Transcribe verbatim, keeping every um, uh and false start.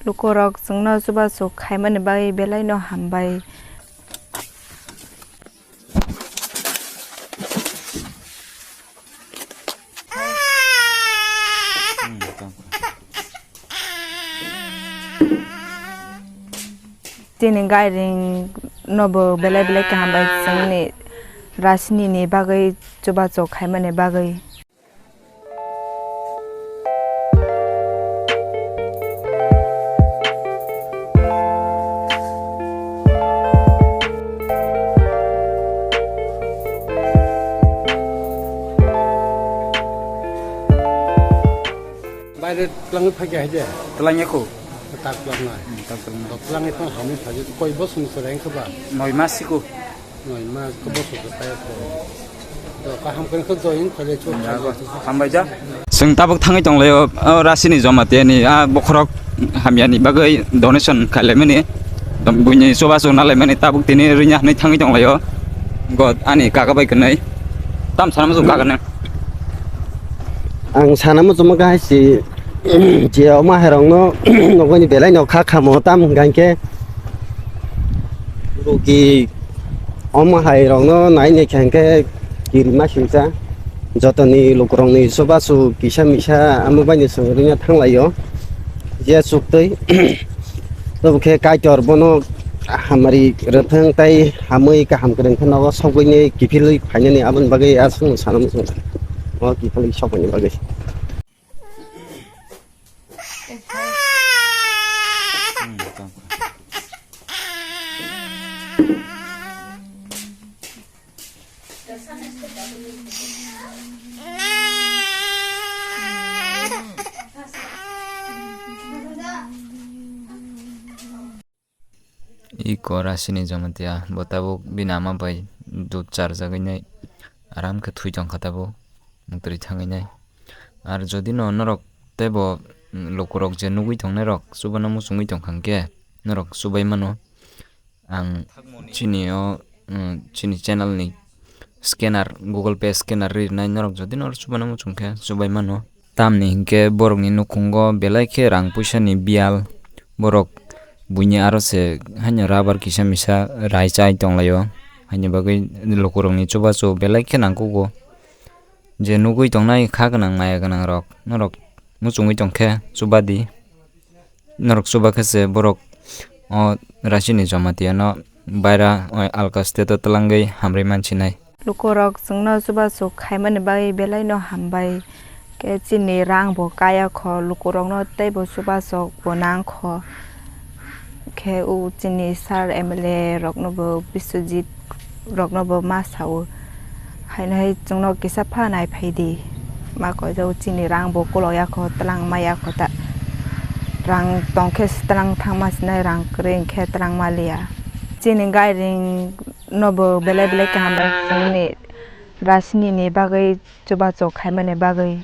Lukurok chwngno chubachu khaimani bagwi belaino hambai. Chini gairing nobo belai belai kaham bai chwngni rasini ni bagwi chubachu khaimani bagwi. Baire twlangwi phai kha hai de? Twlangya kho. Tak twlangnai. Hmm, tak twlangnai. To twlangwi phano hamwi phai koi bosong ni chwrai wngkha ba? Noi mas siko. Noi mas ko bosong ko tai ko. To kaham khe khe join kale chu. Hambai ja. Chwng tabuk thangwi tonglaio, o rasini Jamatia ni a bokhorok hamyani bagwi donation khaimani. Buini chubachu nalaimani tabuk tini rwnya hwnwi thangwi tonglaio. God ani kaka bai kwnwi. Tam sana muchung kaka nang. Ang sana muchungma kahai si, je omo hairokno nokni belai no kha khamo tam hwnkha hinkhe rugi omo hairokno nai nai kha hinkhe kirima singcha jotoni lukurokni chubachu kisa misa amo baino chwng rwna thanglaio je chuktwi. Tobokhe Kaitor bono hamari rwthwng tei hamwi kaham kwrwng khe nogo sogwini kiphilwi phainani aboni bagwi aswkno sana muchungo. O kiphilwi sogwini bagwi. Iko rasini Jamatia bo tabuk bini ama bai dud charjagwi nai aram khe thwi tongkha tabuk, muktwi thangwi nai. Ar jodi no norok teibo lukurok je nugwi tongnai rok chubana muchungwi tongkha hinkhe norok chubai mano. Ang chini o, mm, chini channel ni scanner, Google Pay scanner rinai norok jodi no chubana muchung khe chubai mano. Tamni hinkhe borokni nukhungo belai khe rang puisa ni biyal, borok buini aro se haino rubber kisa misa rai chai tonglaio, haini bagwi lukurokni chubachu belai khe nangkugo. Je nugwi tongnai kha gwnang maya gwnang rok, norok muchungwi tongkhe chubadi. Norok chuba khe se borok o rasini Jamatia no baira o alka state o twlangwi hamrwi mansinai. Lukurok chwngno chubachu khaimani bagwi belaino hambai. Khe chini rang bo kaya kho, lukurokno teibo chubachok bo nang kho. Khe o chini sir M L A rokno bo Biswajit rokno bo ma sao. Haino hai chwngno kisa pha nai phai di. Ma koi do chini rang bo kolok ya kho, twlang ma ya kho ta. Rang tong khe se twlang thang ma sinai, rang kwrwi wng khe twlang ma liya. Chini gairing no bo belai belai kaham bai chwngni rasini ni bagwi chubachu khaimani bagwi.